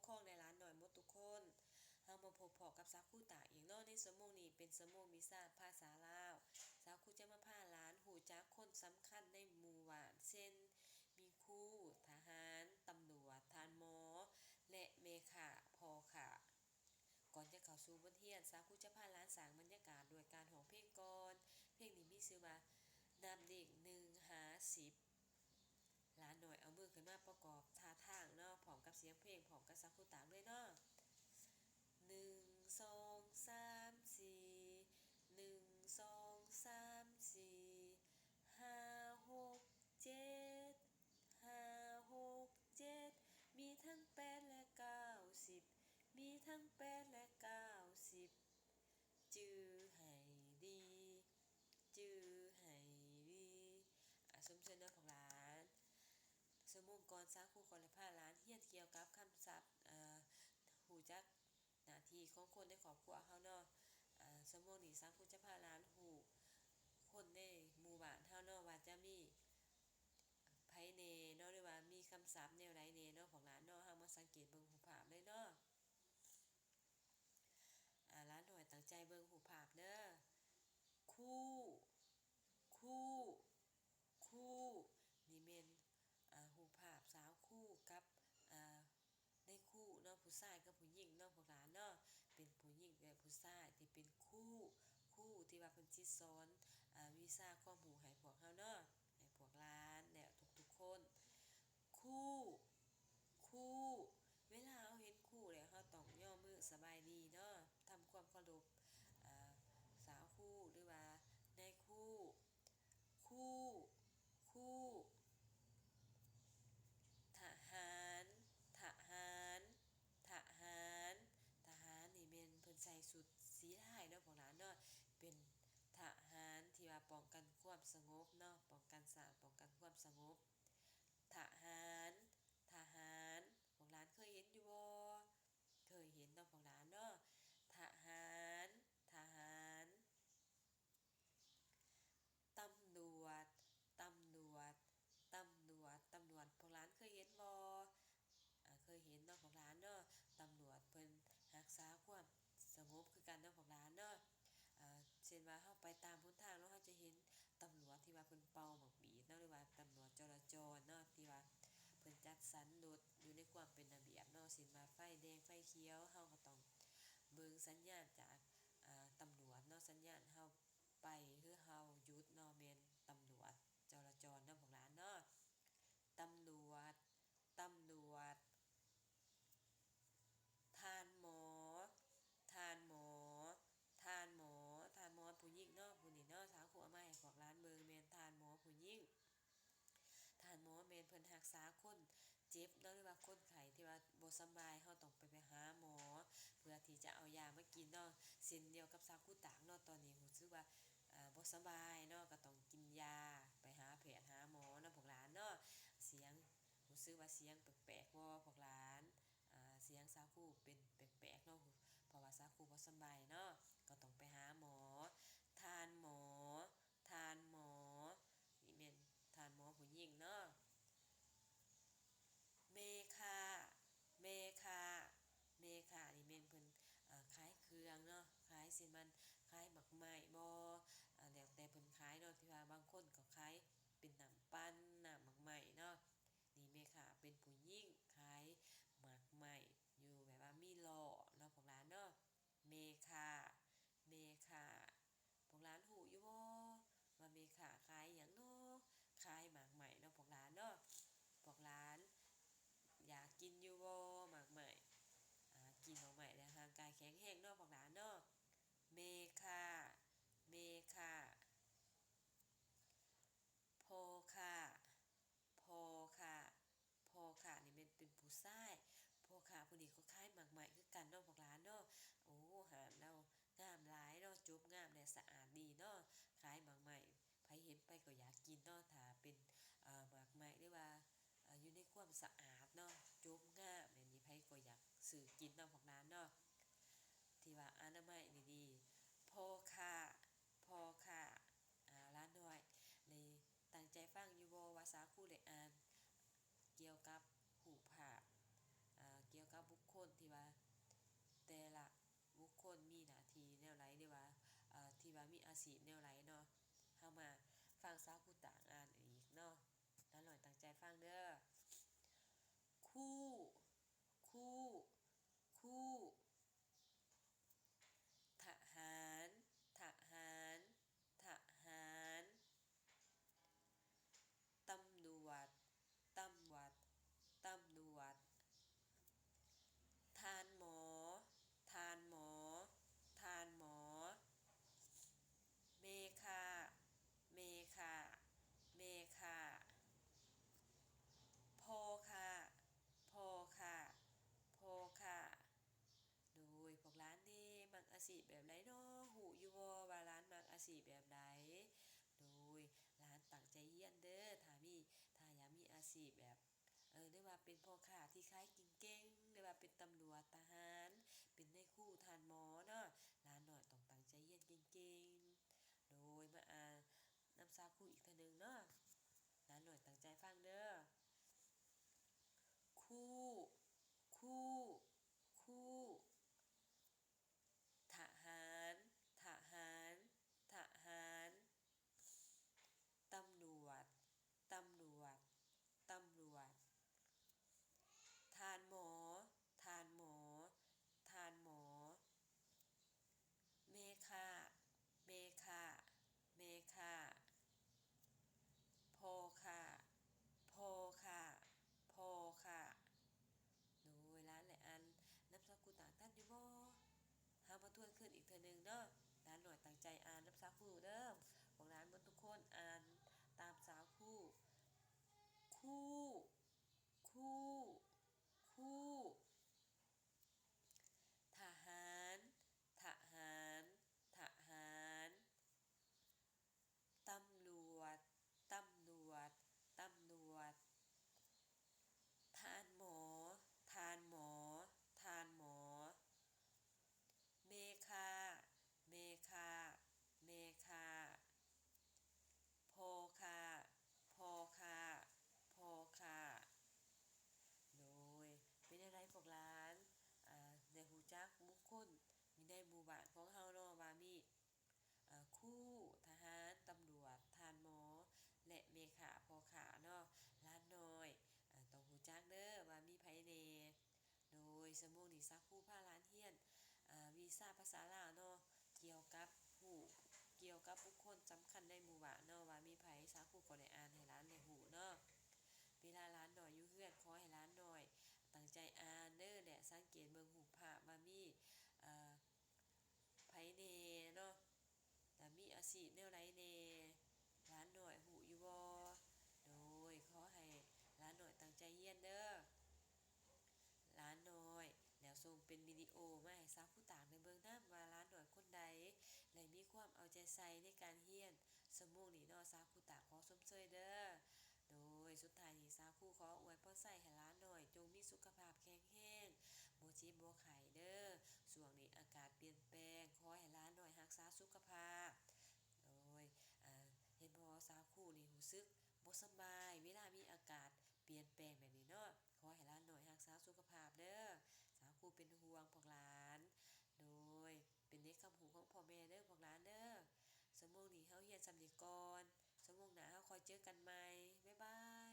ຄອງ ແລະ ຫຼານນ້ອຍໝົດທຸກຄົນ. ເຮົາມາພົບພໍ້ກັບສາວຄູຕາອີກເນາະ ໃນຊົ່ວໂມງນີ້ເປັນຊົ່ວໂມງວິຊາພາສາລາວ. ສາວຄູຈະມາພາຫຼານຮູ້ຈັກຄົນສຳຄັນໃນໝູ່ບ້ານ ເຊັ່ນ ມີຄູ, ທະຫານ, ຕຳຫຼວດ, ທ່ານໝໍ ແລະ ແມ່ຄ້າ, ພໍ່ຄ້າ. ກ່ອນຈະເຂົ້າສູ່ບົດຮຽນ, ສາວຄູຈະພາຫຼານສ້າງບັນຍາກາດດ້ວຍການຮ້ອງເພງກ່ອນ. ເພງນີ້ມີຊື່ວ່າ ນັບເລກໜຶ່ງຫາສິບ. ຫຼານນ້ອຍເອົາມືຂຶ້ນມາປະກອບທ່າທາງເນາະ ພ້ອມກັບສຽງເພງ ພ້ອມກັບສາວຄູຕາເລີຍເນາະ. ໜຶ່ງ ສອງ ສາມ ສີ່ ໜຶ່ງ ສອງ ສາມ ສີ່ ຫ້າ ຫົກ ເຈັດ ຫ້າ ຫົກ ເຈັດ ມີທັງແປດ ແລະ ເກົ້າ ສິບ ມີທັງແປດ ແລະ ເກົ້າ ສິບ ຈື່ໃຫ້ດີ ຈື່ໃຫ້ດີ. ອາ ຊົມເຊີນເດີພວກຫຼານ. ຊົ່ວໂມງກ່ອນ ສາວຄູກໍໄດ້ພາຫຼານຮຽນກ່ຽວກັບຄຳສັບ ເອີ ຮູ້ຈັກ ໜ້າທີ່ຂອງຄົນໃນຄອບຄົວເຮົາເນາະ. ອາ ຊົ່ວໂມງນີ້ສາວຄູຈະພາຫຼານຮູ້ຄົນໃນໝູ່ບ້ານເຮົາເນາະ ວ່າຈະມີໃຜແດ່ເນາະ ຫຼືວ່າມີຄຳສັບແນວໃດແດ່ເນາະພວກຫຼານເນາະ. ເຮົາມາສັງເກດເບິ່ງຮູບພາບເລີຍເນາະ. ອາ ຫຼານນ້ອຍຕັ້ງໃຈເບິ່ງຮູບພາບເດີ. ຄູ ຄູ ຄູ ນີ້ແມ່ນ ອາ ຮູບພາບສາວຄູກັບ ອາ ນາຍຄູເນາະ ຜູ້ຊາຍກັບຜູ້ຍິງເນາະພວກຫຼານເນາະ. ເປັນຜູ້ຍິງແລະຜູ້ຊາຍທີ່ເປັນຄູ ຄູທີ່ວ່າເພິ່ນຊິສອນ ອາ ວິຊາຄວາມຮູ້ໃຫ້ພວກເຮົາເນາະ ໃຫ້ພວກຫຼານ ແລະ ທຸກໆຄົນ. ຄູ ຄູ ເວລາເຮົາເຫັນຄູແລ້ວ ເຮົາຕ້ອງຍໍມືສະບາຍດີເນາະ ທຳຄວາມເຄົາລົບ ອາ ສາວຄູ ຫຼືວ່ານາຍຄູ. ຄູ ຄູ ທະຫານ ທະຫານ ທະຫານ ທະຫານນີ້ແມ່ນເພິ່ນໃສ່ຊຸດສີລາຍເນາະພວກຫຼານເນາະ ເປັນທະຫານທີ່ວ່າປ້ອງກັນຄວາມສະຫງົບເນາະ ປ້ອງກັນຊາດ ປ້ອງກັນຄວາມສະຫງົບ. ທະຫານ ທະຫານ ພວກຫຼານເຄີຍເຫັນຢູ່ບໍ່? ເຄີຍເຫັນເນາະພວກຫຼານເນາະ. ທະຫານ ທະຫານ ຕຳຫຼວດ ຕຳຫຼວດ ຕຳຫຼວດ ຕຳຫຼວດ ພວກຫຼານເຄີຍເຫັນບໍ່? ອາ ເຄີຍເຫັນເນາະພວກຫຼານເນາະ. ຕຳຫຼວດເພິ່ນຮັກສາຄວາມສະຫງົບຄືກັນເນາະພວກຫຼານເນາະ. ອາ ເຊັ່ນວ່າເຮົາໄປຕາມຫົນທາງເນາະ ເຮົາຈະເຫັນຕຳຫຼວດທີ່ວ່າເພິ່ນເປົ່າໝາກບີດເນາະ ຫຼືວ່າຕຳຫຼວດຈະລາຈອນເນາະ ທີ່ວ່າເພິ່ນຈັດສັນລົດຢູ່ໃນຄວາມເປັນລະບຽບເນາະ. ເຊັ່ນວ່າໄຟແດງໄຟຂຽວ ເຮົາກໍຕ້ອງເບິ່ງສັນຍານຈາກ ອາ ຕຳຫຼວດເນາະ ສັນຍານເຮົາ ໄປ ຄືເຮົາຢຸດເນາະ ແມ່ນຕຳຫຼວດຈະລາຈອນເນາະພວກຫຼານເນາະ. ຕຳຫຼວດ ຕຳຫຼວດ ທ່ານໝໍ ທ່ານໝໍ ທ່ານໝໍ ທ່ານໝໍຜູ້ຍິງເນາະ ຜູ້ນີ້ເນາະ ສາວຄູເອົາມາໃຫ້ພວກຫຼານເບິ່ງ ແມ່ນທ່ານໝໍຜູ້ຍິງ. ທ່ານໝໍແມ່ນເພິ່ນຮັກສາຄົນເຈັບເນາະ ຫຼືວ່າຄົນໄຂ້ທີ່ວ່າບໍ່ສະບາຍ ເຮົາຕ້ອງໄປ ໄປຫາໝໍ ເພື່ອທີ່ຈະເອົາຢາມາກິນເນາະ. ເຊັ່ນດຽວກັບສາວຄູຕາກເນາະ ຕອນນີ້ຮູ້ສຶກວ່າ ອາ ບໍ່ສະບາຍເນາະ ກໍຕ້ອງກິນຢາ ໄປຫາແພດຫາໝໍເນາະພວກຫຼານເນາະ. ສຽງ ຮູ້ສຶກວ່າສຽງແປກໆບໍ່ພວກຫຼານ? ອາ ສຽງສາວຄູເປັນແປກໆເນາະ ເພາະວ່າສາວຄູບໍ່ສະບາຍເນາະ ກໍຕ້ອງໄປຫາໝໍ. ທ່ານໝໍ ທ່ານໝໍ ນີ້ແມ່ນທ່ານໝໍຜູ້ຍິງເນາະ. ແມ່ຄ້າ ແມ່ຄ້າ ແມ່ຄ້ານີ້ແມ່ນເພິ່ນ ເອີ ຂາຍເຄື່ອງເນາະ ຂາຍເສັ້ນມັນ ຂາຍໝາກໄມ້ບໍ່ ອາ ແລ້ວແຕ່ເພິ່ນຂາຍເນາະ ທີ່ວ່າບາງຄົນກໍຂາຍເປັນນ້ຳປັ່ນ ນ້ຳໝາກໄມ້ເນາະ. ນີ້ແມ່ຄ້າເປັນຜູ້ຍິງຂາຍໝາກໄມ້ຢູ່ ແບບວ່າມີລໍ້ເນາະພວກຫຼານເນາະ. ແມ່ຄ້າ ແມ່ຄ້າ ພວກຫຼານຮູ້ຢູ່ບໍ່ວ່າແມ່ຄ້າຂາຍຫຍັງເນາະ? ຂາຍໝາກໄມ້ເນາະພວກຫຼານເນາະ. ພວກຫຼານຢາກກິນຢູ່ບໍ່ໝາກໄມ້? ອາ ກິນໝາກໄມ້ແລ້ວຮ່າງກາຍແຂງແຮງເນາະພວກຫຼານເນາະ. ແມ່ຄ້າ ແມ່ຄ້າ ພໍ່ຄ້າ ພໍ່ຄ້າ ພໍ່ຄ້ານີ້ແມ່ນເປັນຜູ້ຊາຍ ພໍ່ຄ້າຜູ້ນີ້ກໍຂາຍໝາກໄມ້ຄືກັນເນາະພວກຫຼານເນາະ. ໂອ້ ຮ້ານລາວງາມຫຼາຍເນາະ ຈົບງາມແລະສະອາດດີເນາະ ຂາຍໝາກໄມ້ ໃຜເຫັນໃຜກໍຢາກກິນເນາະ ຖ້າເປັນ ເອີ ໝາກໄມ້ ຫຼືວ່າ ເອີ ຢູ່ໃນຄວາມສະອາດເນາະ ຈົບງາມແບບນີ້ ໃຜກໍຢາກຊື້ກິນເນາະພວກຫຼານເນາະ ທີ່ວ່າອະນາໄມດີໆ. ພໍ່ຄ້າ ພໍ່ຄ້າ ອາ ຫຼານນ້ອຍໄດ້ຕັ້ງໃຈຟັງຢູ່ບໍ່ວ່າສາຄູໄດ້ອ່ານກ່ຽວກັບຮູບພາບ ອາ ກ່ຽວກັບບຸກຄົນ ວ່າ ເອີ ທີ່ວ່າມີອາຊີບແນວໃດເນາະ. ເຮົາມາຟັງສາວຄູຕາງອ່ານອີກເນາະ. ຫຼານນ້ອຍຕັ້ງໃຈຟັງເດີ. ຄູ, ຄູ, ຄູ. ທະຫານ, ທະຫານ, ທະຫານ. ຕຳຫຼວດ, ຕຳຫຼວດ, ຕຳຫຼວດ. ທ່ານໝໍ, ທ່ານໝໍ, ທ່ານໝໍ. ແມ່ຄ້າ, ແມ່ຄ້າ, ແມ່ຄ້າ. ພໍ່ຄ້າ, ພໍ່ຄ້າ, ພໍ່ຄ້າ. ໂດຍ ພວກຫຼານເດ ມັກອາຊີບແບບໃດເນາະ? ຮູ້ຢູ່ບໍ່ວ່າຫຼານມັກອາຊີບແບບໃດ? ໂດຍ ຫຼານຕັ້ງໃຈຮຽນເດີ. ຖ້າມີ ຖ້າຢາກມີອາຊີບແບບ ເອີ ຫຼືວ່າເປັນພໍ່ຄ້າທີ່ຂາຍເກັ່ງໆ ຫຼືວ່າເປັນຕຳຫຼວດ, ທະຫານ, ເປັນນາຍຄູ, ທ່ານໝໍເນາະ, ຫຼານນ້ອຍຕ້ອງຕັ້ງໃຈຮຽນເກັ່ງໆ. ໂດຍ ມາອ່ານນຳສາວຄູອີກເທື່ອໜຶ່ງເນາະ. ຫຼານນ້ອຍຕັ້ງໃຈຟັງເດີ. ຄູ, ຄູ, ຄູ. ທະຫານ, ທະຫານ, ທະຫານ. ຕຳຫຼວດ, ຕຳຫຼວດ, ຕຳຫຼວດ. ທ່ານໝໍ, ທ່ານໝໍ, ທ່ານໝໍ. ແມ່ຄ້າ, ແມ່ຄ້າ, ແມ່ຄ້າ. ພໍ່ຄ້າ, ພໍ່ຄ້າ, ພໍ່ຄ້າ. ໂດຍ ຫຼານໄດ້ອ່ານນຳສາວຄູຕາງທັນຢູ່ບໍ່? ເຮົາມາທວນຄືນອີກເທື່ອໜຶ່ງເນາະ. ຫຼານນ້ອຍຕັ້ງໃຈອ່ານນຳສາວຄູເດີ. ພວກຫຼານໝົດທຸກຄົນອ່ານຕາມສາວຄູ. ຄູ, ຄູ, ຄູ. ທະຫານ, ທະຫານ, ທະຫານ. ຕຳຫຼວດ, ຕຳຫຼວດ, ຕຳຫຼວດ. ທ່ານໝໍ, ທ່ານໝໍ, ທ່ານໝໍ. ແມ່ຄ້າ, ແມ່ຄ້າ, ແມ່ຄ້າ. ພໍ່ຄ້າ, ພໍ່ຄ້າ, ພໍ່ຄ້າ. ໂດຍ ເປັນແນວໃດພວກຫຼານ ອ່າ ໄດ້ຮູ້ຈັກບຸກຄົນຢູ່ໃນໝູ່ບ້ານຂອງເຮົາເນາະ ວ່າມີ ເອີ ຄູ, ທະຫານ, ຕຳຫຼວດ, ທ່ານໝໍ ແລະ ແມ່ຄ້າ, ພໍ່ຄ້າເນາະ. ຫຼານນ້ອຍ ເອີ ຕ້ອງຮູ້ຈັກເດີວ່າມີໃຜແດ່. ໂດຍ ຊົ່ວໂມງນີ້ສາວຄູພາຫຼານຮຽນ ເອີ ວິຊາພາສາລາວເນາະ ກ່ຽວກັບ ຮູ້ກ່ຽວກັບບຸກຄົນສຳຄັນໃນໝູ່ບ້ານເນາະ ວ່າມີໃຜ. ສາວຄູກໍໄດ້ອ່ານໃຫ້ຫຼານໄດ້ຮູ້ເນາະ. ເວລາຫຼານນ້ອຍຢູ່ເຮືອນ ຂໍໃຫ້ຫຼານນ້ອຍຕັ້ງໃຈອ່ານເດີ ແລະ ສັງເກດເບິ່ງຮູບພາບວ່າມີ ເອີ ໃຜແດ່ເນາະ ແລະ ມີອາຊີບແນວໃດແດ່ ຫຼານນ້ອຍຮູ້ຢູ່ບໍ່? ໂດຍ ຂໍໃຫ້ຫຼານນ້ອຍຕັ້ງໃຈຮຽນເດີ ຫຼານນ້ອຍ. ແລ້ວສົ່ງເປັນວິດີໂອມາໃຫ້ສາວຄູຕາງໄດ້ເບິ່ງນຳວ່າຫຼານນ້ອຍຄົນໃດ ແລະ ມີຄວາມເອົາໃຈໃສ່ໃນການຮຽນ. ຊົ່ວໂມງນີ້ເນາະ ສາວຄູຕາງຂໍຊົມເຊີຍເດີ. ໂດຍ ສຸດທ້າຍນີ້ສາວຄູຂໍອວຍພອນໄຊໃຫ້ຫຼານນ້ອຍຈົ່ງມີສຸຂະພາບແຂງແຮງ ບໍ່ເຈັບບໍ່ໄຂ້ເດີ. ຊ່ວງນີ້ອາກາດປ່ຽນແປງ ຂໍໃຫ້ຫຼານນ້ອຍຮັກສາສຸຂະພາບ. ໂດຍ ອາ ເຫັນບໍ່ ສາວຄູນີ້ຮູ້ສຶກບໍ່ສະບາຍ ເວລາມີອາກາດປ່ຽນແປງແບບນີ້ເນາະ. ຂໍໃຫ້ຫຼານນ້ອຍຮັກສາສຸຂະພາບເດີ ສາວຄູເປັນຫ່ວງພວກຫຼານ. ໂດຍ ເປັນເດັກຄຳຮູ້ຂອງພໍ່ແມ່ເດີພວກຫຼານເດີ. ຊົ່ວໂມງນີ້ເຮົາຮຽນສ່ຳນີ້ກ່ອນ ຊົ່ວໂມງໜ້າເຮົາຄ່ອຍເຈີກັນໃໝ່ ບາຍບາຍ.